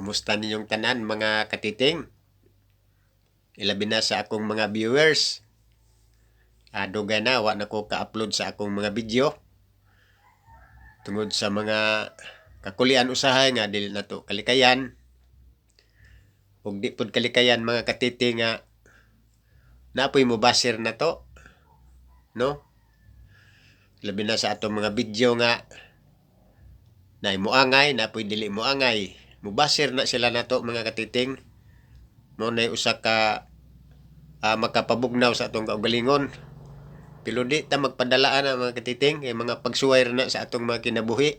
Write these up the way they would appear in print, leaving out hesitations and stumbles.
Kumusta ninyong tanan, mga katiting? Ilabi na sa akong mga viewers. Dugay na wa na ko ka-upload sa akong mga video. Tungod sa mga kakulian usahay nga dili na to kalikayan. Ug di pud kalikayan, mga katiting, nga napoy mubasir na to. No? Labi na sa atong mga video nga na muangay, napoy dili muangay. Mubasir na sila nato, mga katiting. Mao nay usa ka makapabugnaw sa atong kaugalingon. Pero di ta magpadalaan na, mga katiting, kay mga pagsuway ra na sa atong mga kinabuhi.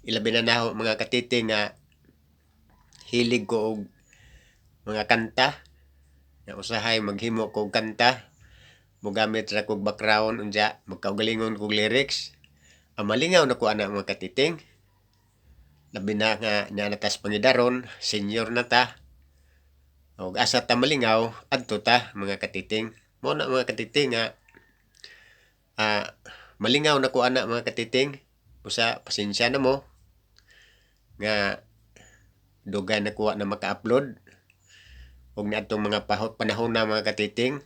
Ilabi na naho, mga katiting, nga hilig ko og mga kanta. Nga usahay maghimo ko og kanta. Mogamit ra kog background unya magkaugalingon kog lyrics. Ang malingaw na ko ana, mga katiting. Labi na nga naa na tas pangidaron, senior na ta. Og asa ta malingaw, adto ta, mga katiting. Mao na, mga katiting, nga malingaw na ko ana, mga katiting. Usa pasensya na mo nga dugay na ko wa na maka-upload. Ug niadtong mga panahon na, mga katiting.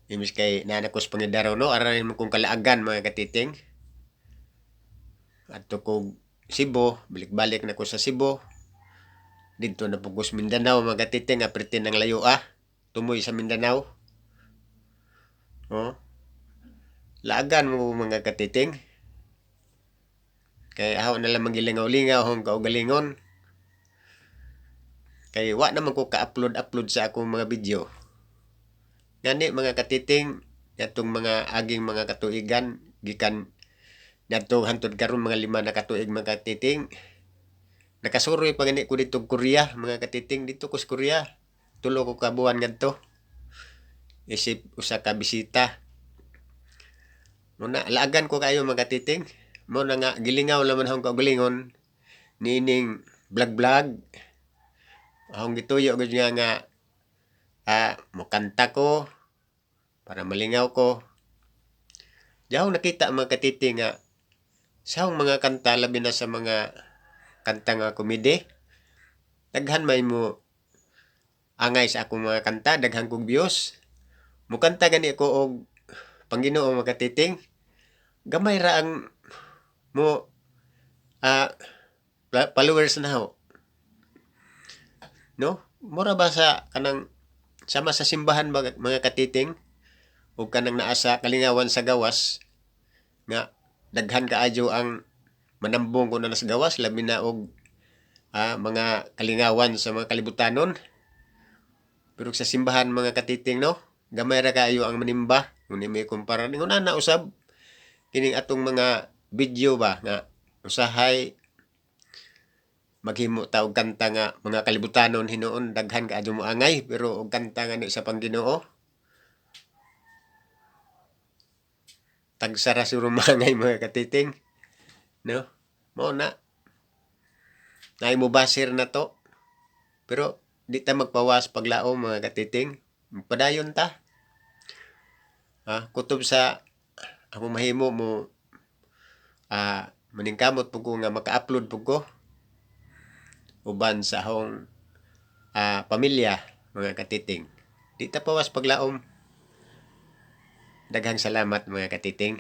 Imbis kay naa na ko sa pangidaron, no, ara mo kong kalaagan, mga katiting. Adto kog Cebu, balik-balik na ko sa Cebu. Didto na pud ko sa Mindanao, mga katiting, nga perti ng layo ah. Tumoy sa Mindanao. Oh. Laagan mo, mga katiting. Kay aho na lang magilingaw-lingaw akong kaugalingon. Kay wa naman ko ka-upload-upload sa akong mga video. Gani, mga katiting, yatong mga aging mga katuigan gikan ngadto hantod karon, mga 5 na katuig, mga katiting. Nakasuroy pa gani ko dito Korea, mga katiting, dito ko sa Korea. 3 ko ka buwan ngadto. Isip usa ka bisita. Muna laagan ko kaayo, mga katiting. Mo na nga gilingaw laman akong kaugalingon niining vlog vlog. Akong gituyo gud nga nga mokanta ko para malingaw ko. Diha nakita, mga katiting, nga sa akong mga kanta, labi na sa mga kanta nga komedy, daghan may mo angay sa akong mga kanta, daghan kog views. Mukanta gani ko og pangginoo, mga katiting, gamay ra ang mo followers na ho. No? Mura ba sa kanang sama sa simbahan ba, mga katiting, ug kanang naa sa kalingawan sa gawas nga daghan kaayo ang manambong ko na sa gawas, labi na og mga kalingawan sa mga kalibutanon. Pero sa simbahan, mga katiting, no, gamay ra kaayo ang manimba kung may kumpara ningon ana usab kining atong mga video ba nga usahay maghimo ta og kanta nga mga kalibutanon hinuon daghan kaayo mo angay, pero og kanta nga ni sa pangginoo tagsara siguro maangay, mga katiting, no? Mao na naay mubasir na to, pero di ta magpawas paglaom, mga katiting, padayon ta. Kutob sa ako mahimo mo maningkamot pud ko nga maka-upload pud ko uban sa akong pamilya, mga katiting. Di ta pawas paglaom. Daghang salamat, mga katiting.